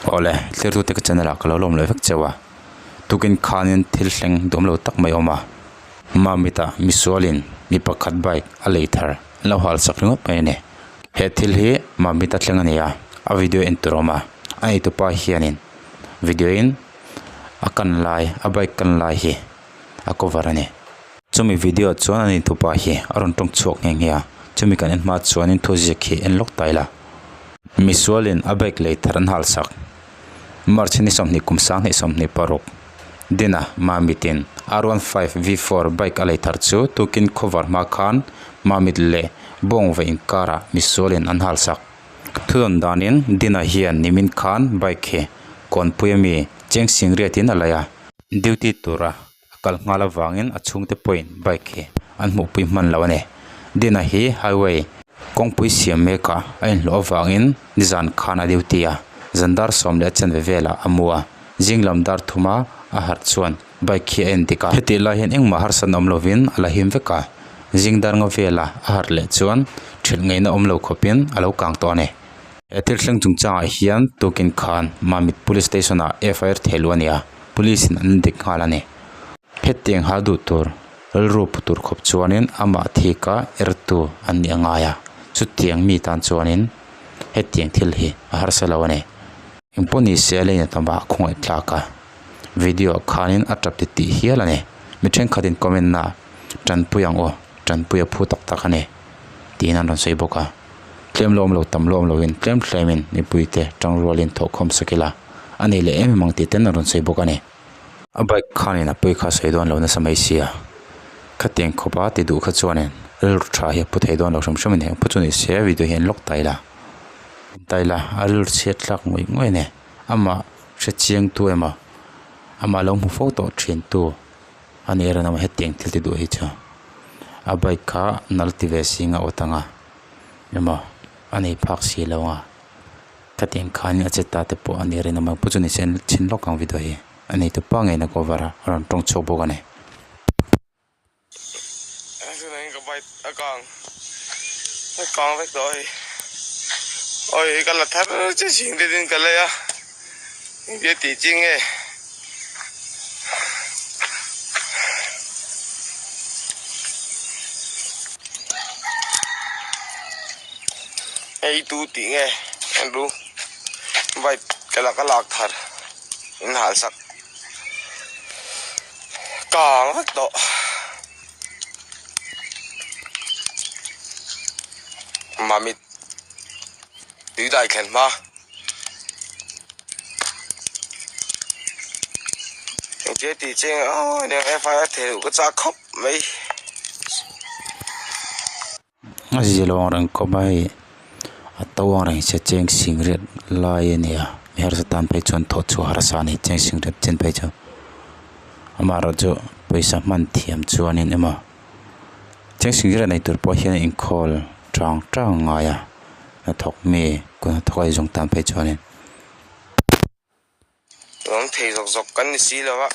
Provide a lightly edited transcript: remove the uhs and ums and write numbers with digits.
Awle, thlir tute ka channel ah ka lo lawm leh vek cheu a, tukin khanin thil thleng duam lo tak mai a awm a, Mamit ah misualin mi pakhat bike a lei thar an lo hal sak ringawt mai a ni. He thil hi Mamit a thleng a ni a, a video en tur a awm a, a neitupa hianin video in a kan lai a bike kan lai hi a cover a ni. Chumi video chuan a neitupa hi a rawn tawng chhuak nghe nghe a, chumi kan en hma chuanin thu ziak hi en lawk ta ila. Misualin a bike lei thar an hal sak. March ni 20 kum 2026 dina Mamitin R15 V4 bike a lei thar chu tukin khawvar hma khan Mamit leh Bawngva inkarah misualin an hal sak. Thudawn danin Dina hian nimin khan bike hi Kawnpui ami Chengsing riatin a lei a, duty tura a kal nghal avangin a chhungte pawhin bike hi an hmuhpui hman lo a ni. Dina hi highway kawngpui siam mekah a inhlawh avangin nizan khan a duty a, zan dar 10 leh a chanve velah a mu a, zing lam dar thuma a harh chuan bike hi a en dik a. Hetih lai hian engmah harsatna awm lovin a la him vek a, zing dar nga vela a harh leh chuan ṭhelh ngaihna awm lo khawpin a lo kang tawh a ni. He thil thleng chungchangah hian tukin khan Mamit Police Station ah FIR theh luh a ni a, Police in an dik nghal a ni. Hetiang hal duh tur rilru pu tur khawp chuanin amah thika ertu an nih a ngai a, chutiang mi tan chuanin hetiang thil hi a harsa lo a ni. Engpawh ni se a lei na tam ah khawngaih tlak a, video ah khanin a tap ti tih hial a ni. Mi thenkhatin comment na tanpui ang aw, tanpui a phu tak tak a ni tiin an rawn sawi bawk a. Tlem lawm lo tam lawm loin tlem tlemin mipuite tangrualin thawhkhawm sak ila a nei leh em em ang tih ten a rawn sawi bawk a ni. A bike khanin a pawi kha sawi dawn lo nasa mai sia, khatiang khawpa ti duh kha chuanin rilru tha hi a pu thei dawn lo hrim hrim a ni. Engpawh chu ni se video hi an lock ta ila, en ta ila a rilru chhiat thlak ngawih ngawih a ni. Amah hre chiang tu emaw amah lo hmu fo tawh thin tu a nih erawh emaw hetiang thil ti duh hi chu a bike kha nal ti ve si nga awt ang a emaw a nei phak si lo ang a. Khatiang khanin a che ta te pawh a ni rin awm ang pu chu ni se an chhin lawk ang video hi a nei tu pa ngeiin a cover a a rawn tawng chhuak bawk a ni. Ka bike a kang a kang vek tawh hei awi ka la thar che chhing te din ka lei a engtia tih chi nge. Ei tu tih nge an ru bike ka la ka lak thar in hal sak kang vek tawh mamit tui dai thlen hma engtia tih che nge aw hetiang FIR thei duh ka chak khawp mai. A zil ang reng khawp a hei a to ang reng se cheng sing riat lai a ni a mi harsa tan phei chuan thawh chhuah harsa a ni cheng sing riat chen phei chu amaherawhchu pawisa hman thiam chuanin emaw cheng sing riat nei tur pawh hian inkhawl tang tang a ngai a hnathawk mi kut hnathawk a zawng tan phei chuanin. Awm thei zawk zawk kan ni si lo a.